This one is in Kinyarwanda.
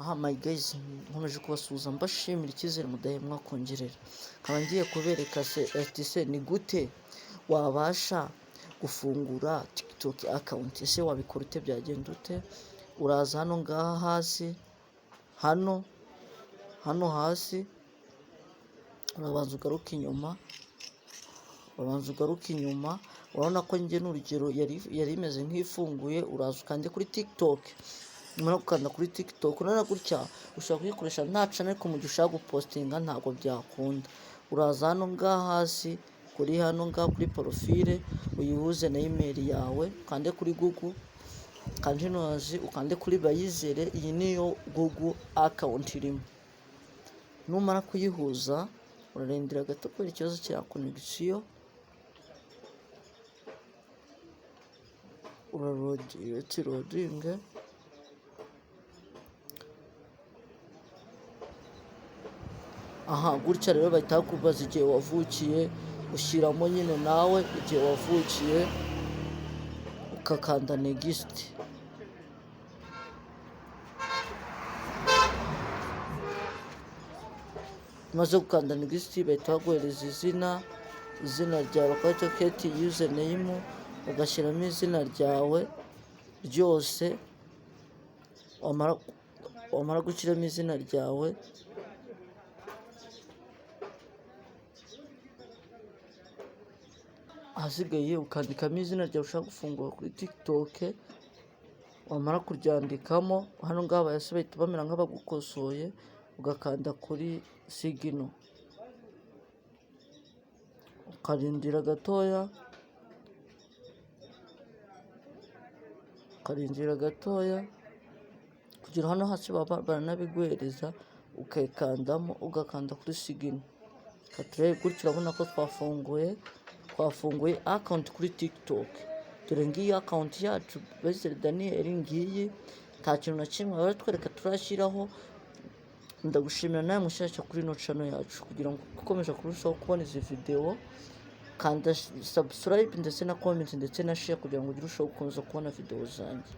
Aha my guys, nkomeje kubasuhuza mbashimira icyizere mudahemwa kongerera. Nkaba ngiye kubereka se ati se ni gute wabasha gufungura TikTok account? Ese wabikora ute, byagenda ute? Uraza hano ngaha hasi, hano hasi, urabanza ugaruke inyuma, urabanza ugaruke inyuma. Urabona ko njye n'urugero yari imeze nk'ifunguye. Uraza ukande kuri TikTok. Numara gukanda kuri TikTok, urabona gutya ushobora kuyikoresha nta channel, ariko mu gihe ushaka gupostinga ntabwo byakunda. Uraza hano ngaha hasi, kuri hano ngaha kuri profile, uyihuze na email yawe, ukande kuri Google continuous, ukande kuri Bayizere. Iyi niyo Google account irimo. Numara kuyihuza, urarindira gato kubera ikibazo cya connection. Urarodi loading. Aha gutya rero bahita bakubaza igihe wavukiye, ushyiramo nyine nawe igihe wavukiye, ukakanda next. Umaze gukanda next, bahita baguhereza izina ryawe, bakahita create username, ugashyiramo izina ryawe ryose. Wamara gushyiramo izina ryawe, ahasigaye ukandikamo izina ryawe ushaka gufungura kuri TikTok. Wamara kuryandikamo, hano ngaha bahise bahita bamera nk'abagukosoye, ugakanda kuri sign in, ukarindira gatoya, ukarindira gatoya kugira hano hasi baba baranabiguhereza, ukayikandamo, ugakanda kuri sign in. Turebe gutya, urabona ko twafunguye account kuri TikTok. Dore ngiyi account yacu, Bayizere Daniel, ngiyi. Nta kintu na kimwe baratwereka turashyiraho. Ndagushimira nawe mushyashya kuri ino channel yacu. Kugira ngo ukomeze kurushaho kubona izi video, kanda subscribe ndetse na comment ndetse na share, kugira ngo ujye urushaho gukomeza kubona video zanjye.